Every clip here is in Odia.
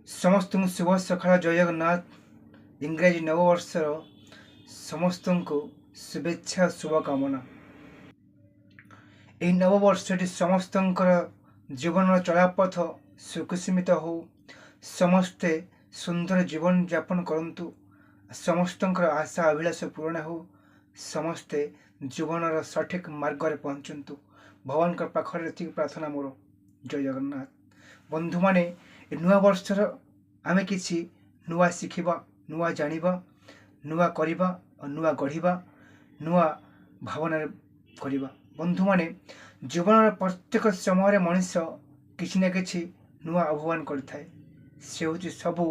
ସମସ୍ତଙ୍କୁ ଶୁଭ ସକାଳ, ଜୟ ଜଗନ୍ନାଥ। ଇଂରାଜୀ ନବବର୍ଷର ସମସ୍ତଙ୍କୁ ଶୁଭେଚ୍ଛା, ଶୁଭକାମନା। ଏହି ନବବର୍ଷଟି ସମସ୍ତଙ୍କର ଜୀବନର ଚଳାପଥ ସୁକୁସୁମିତ ହେଉ, ସମସ୍ତେ ସୁନ୍ଦର ଜୀବନଯାପନ କରନ୍ତୁ, ସମସ୍ତଙ୍କର ଆଶା ଅଭିଳାଷ ପୂରଣ ହେଉ, ସମସ୍ତେ ଜୀବନର ସଠିକ୍ ମାର୍ଗରେ ପହଞ୍ଚନ୍ତୁ। ଭଗବାନଙ୍କ ପାଖରେ ଏତିକି ପ୍ରାର୍ଥନା ମୋର। ଜୟ ଜଗନ୍ନାଥ। ବନ୍ଧୁମାନେ, ଏ ନୂଆ ବର୍ଷର ଆମେ କିଛି ନୂଆ ଶିଖିବା, ନୂଆ ଜାଣିବା, ନୂଆ କରିବା, ନୂଆ ଗଢ଼ିବା, ନୂଆ ଭାବନାରେ କରିବା। ବନ୍ଧୁମାନେ, ଜୀବନର ପ୍ରତ୍ୟେକ ସମୟରେ ମଣିଷ କିଛି ନା କିଛି ନୂଆ ଆହ୍ୱାନ କରିଥାଏ। ସେ ହେଉଛି ସବୁ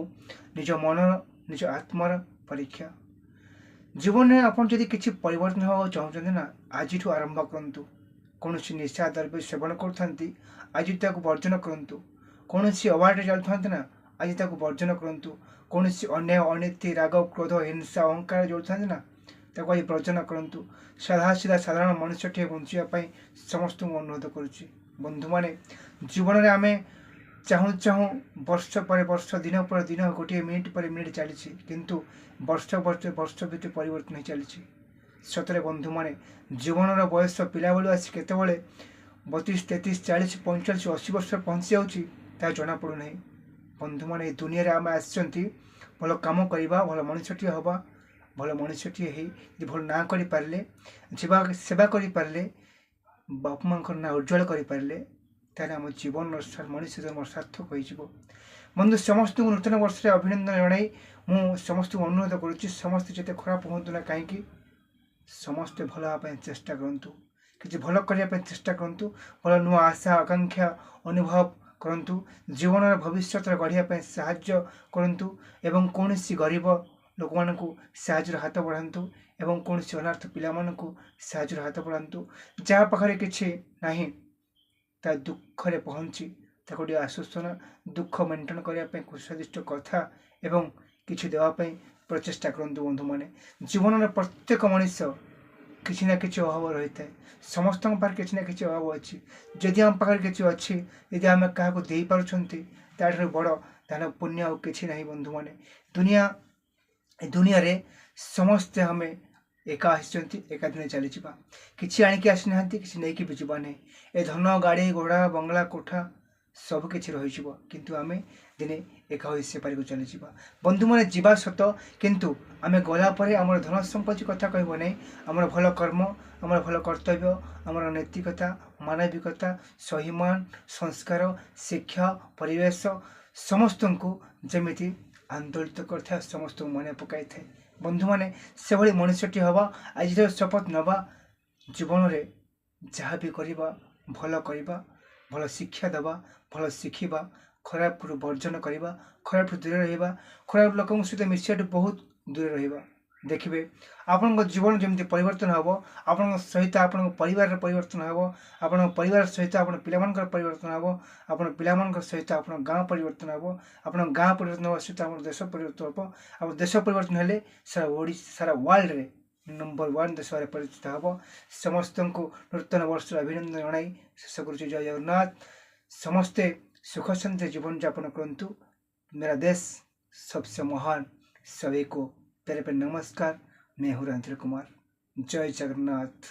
ନିଜ ମନର, ନିଜ ଆତ୍ମାର ପରୀକ୍ଷା। ଜୀବନରେ ଆପଣ ଯଦି କିଛି ପରିବର୍ତ୍ତନ ହେବାକୁ ଚାହୁଁଛନ୍ତି ନା, ଆଜିଠୁ ଆରମ୍ଭ କରନ୍ତୁ। କୌଣସି ନିଶା ଦ୍ରବ୍ୟ ସେବନ କରୁଥାନ୍ତି, ଆଜି ତାକୁ ବର୍ଜନ କରନ୍ତୁ। କୌଣସି ଅବାଟରେ ଚାଲୁଥାନ୍ତି ନା, ଆଜି ତାକୁ ବର୍ଜନ କରନ୍ତୁ। କୌଣସି ଅନ୍ୟାୟ, ଅନୀତି, ରାଗ, କ୍ରୋଧ, ହିଂସା, ଅହଙ୍କାର ଯୋଡ଼ୁଥାନ୍ତି ନା, ତାକୁ ଆଜି ବର୍ଜନ କରନ୍ତୁ। ସାଧା ସିଧା ସାଧାରଣ ମଣିଷଟିଏ ବଞ୍ଚିବା ପାଇଁ ସମସ୍ତଙ୍କୁ ଅନୁରୋଧ କରୁଛି। ବନ୍ଧୁମାନେ, ଜୀବନରେ ଆମେ ଚାହୁଁ ଚାହୁଁ ବର୍ଷ ପରେ ବର୍ଷ, ଦିନ ପରେ ଦିନ, ଗୋଟିଏ ମିନିଟ୍ ପରେ ମିନିଟ୍ ଚାଲିଛି, କିନ୍ତୁ ବର୍ଷ ବର୍ଷ ବର୍ଷ ଭିତରେ ପରିବର୍ତ୍ତନ ହେଇ ଚାଲିଛି। ସତରେ ବନ୍ଧୁମାନେ, ଜୀବନର ବୟସ ପିଲାବେଳୁ ଆସି କେତେବେଳେ 32, 33, 40, 45, 80 ବର୍ଷ ପହଞ୍ଚି ଯାଉଛି, ତାହା ଜଣାପଡ଼ୁନାହିଁ। ବନ୍ଧୁମାନେ, ଏ ଦୁନିଆରେ ଆମେ ଆସିଛନ୍ତି ଭଲ କାମ କରିବା, ଭଲ ମଣିଷଟିଏ ହେବା। ଭଲ ମଣିଷଟିଏ ହେଇ ଯଦି ଭଲ ନାଁ କରିପାରିଲେ, ସେବା କରିପାରିଲେ, ବାପା ମାଆଙ୍କର ନାଁ ଉଜ୍ଜଳ କରିପାରିଲେ, ତାହେଲେ ଆମ ଜୀବନର ମଣିଷ ଜନ୍ମ ସାର୍ଥକ ହୋଇଯିବ। ବନ୍ଧୁ, ସମସ୍ତଙ୍କୁ ନୂତନ ବର୍ଷରେ ଅଭିନନ୍ଦନ ଜଣାଇ ମୁଁ ସମସ୍ତଙ୍କୁ ଅନୁରୋଧ କରୁଛି, ସମସ୍ତେ ଯେତେ ଖରାପ ହୁଅନ୍ତୁ ନା କାହିଁକି, ସମସ୍ତେ ଭଲ ହେବା ପାଇଁ ଚେଷ୍ଟା କରନ୍ତୁ, କିଛି ଭଲ କରିବା ପାଇଁ ଚେଷ୍ଟା କରନ୍ତୁ, ଭଲ ନୂଆ ଆଶା ଆକାଂକ୍ଷା ଅନୁଭବ କରନ୍ତୁ, ଜୀବନର ଭବିଷ୍ୟତର ଗଢ଼ିବା ପାଇଁ ସାହାଯ୍ୟ କରନ୍ତୁ ଏବଂ କୌଣସି ଗରିବ ଲୋକମାନଙ୍କୁ ସାହାଯ୍ୟର ହାତ ବଢ଼ାନ୍ତୁ ଏବଂ କୌଣସି ଅନାଥ ପିଲାମାନଙ୍କୁ ସାହାଯ୍ୟର ହାତ ବଢ଼ାନ୍ତୁ। ଯାହା ପାଖରେ କିଛି ନାହିଁ, ତା ଦୁଃଖରେ ପହଞ୍ଚି ତାକୁ ଟିକେ ଆଶ୍ୱାସନା, ଦୁଃଖ ମେଣ୍ଟନ କରିବା ପାଇଁ ସ୍ୱାଦିଷ୍ଟ କଥା ଏବଂ କିଛି ଦେବା ପାଇଁ ପ୍ରଚେଷ୍ଟା କରନ୍ତୁ। ବନ୍ଧୁମାନେ, ଜୀବନର ପ୍ରତ୍ୟେକ ମଣିଷ କିଛି ନା କିଛି ଅଭାବ ରହିଥାଏ। ସମସ୍ତଙ୍କ ପାଖରେ କିଛି ନା କିଛି ଅଭାବ ଅଛି। ଯଦି ଆମ ପାଖରେ କିଛି ଅଛି, ଯଦି ଆମେ କାହାକୁ ଦେଇପାରୁଛନ୍ତି, ତାଠାରୁ ବଡ଼ ଦାନ ପୁଣ୍ୟ ଆଉ କିଛି ନାହିଁ। ବନ୍ଧୁମାନେ, ଏ ଦୁନିଆରେ ସମସ୍ତେ ଆମେ ଏକା ଆସିଛନ୍ତି, ଏକା ଦିନେ ଚାଲିଯିବା। କିଛି ଆଣିକି ଆସିନାହାନ୍ତି, କିଛି ନେଇକି ବି ଯିବା ନାହିଁ। ଏ ଧନ, ଗାଡ଼ି ଘୋଡ଼ା, ବଙ୍ଗଳା, କୋଠା ସବୁ କିଛି ରହିଯିବ, କିନ୍ତୁ ଆମେ ଦିନେ ଏକା ହୋଇ ସେପାରିକୁ ଚାଲିଯିବା। ବନ୍ଧୁମାନେ, ଯିବା ସତ, କିନ୍ତୁ ଆମେ ଗଲା ପରେ ଆମର ଧନ ସମ୍ପତ୍ତି କଥା କହିବ ନାହିଁ। ଆମର ଭଲ କର୍ମ, ଆମର ଭଲ କର୍ତ୍ତବ୍ୟ, ଆମର ନୈତିକତା, ମାନବିକତା, ସ୍ୱାଭିମାନ, ସଂସ୍କାର, ଶିକ୍ଷା, ପରିବେଶ ସମସ୍ତଙ୍କୁ ଯେମିତି ଆନ୍ଦୋଳିତ କରିଥାଏ, ସମସ୍ତଙ୍କୁ ମନେ ପକାଇଥାଏ। ବନ୍ଧୁମାନେ, ସେଭଳି ମଣିଷଟି ହେବା ଆଜିର ଶପଥ ନେବା। ଜୀବନରେ ଯାହା ବି କରିବା ଭଲ କରିବା, ଭଲ ଶିକ୍ଷା ଦେବା, ଭଲ ଶିଖିବା, ଖରାପରୁ ବର୍ଜନ କରିବା, ଖରାପରୁ ଦୂରରେ ରହିବା, ଖରାପ ଲୋକଙ୍କ ସହିତ ମିଶିବାଠୁ ବହୁତ ଦୂରରେ ରହିବା। ଦେଖିବେ, ଆପଣଙ୍କ ଜୀବନ ଯେମିତି ପରିବର୍ତ୍ତନ ହେବ, ଆପଣଙ୍କ ସହିତ ଆପଣଙ୍କ ପରିବାରର ପରିବର୍ତ୍ତନ ହେବ, ଆପଣଙ୍କ ପରିବାର ସହିତ ଆପଣ ପିଲାମାନଙ୍କର ପରିବର୍ତ୍ତନ ହେବ, ଆପଣ ପିଲାମାନଙ୍କ ସହିତ ଆପଣଙ୍କ ଗାଁ ପରିବର୍ତ୍ତନ ହେବ, ଆପଣଙ୍କ ଗାଁ ପରିବର୍ତ୍ତନ ହେବା ସହିତ ଆମର ଦେଶ ପରିବର୍ତ୍ତନ ହେବ। ଆମ ଦେଶ ପରିବର୍ତ୍ତନ ହେଲେ ସାରା ଓଡ଼ିଶା, ସାରା ୱାର୍ଲଡ଼ରେ ନମ୍ବର ୱାନ୍ ଦେଶରେ ପରିଚିତ ହେବ। ସମସ୍ତଙ୍କୁ ନୂତନ ବର୍ଷର ଅଭିନନ୍ଦନ ଜଣାଇ ଶେଷ କରୁଛି। ଜୟ ଜଗନ୍ନାଥ। ସମସ୍ତେ ସୁଖ ଶାନ୍ତିରେ ଜୀବନଯାପନ କରନ୍ତୁ। मेरा देश सबसे महान। सभी को प्यारे प्यारे नमस्कार। मैं हूँ रणधीर कुमार। जय जगन्नाथ।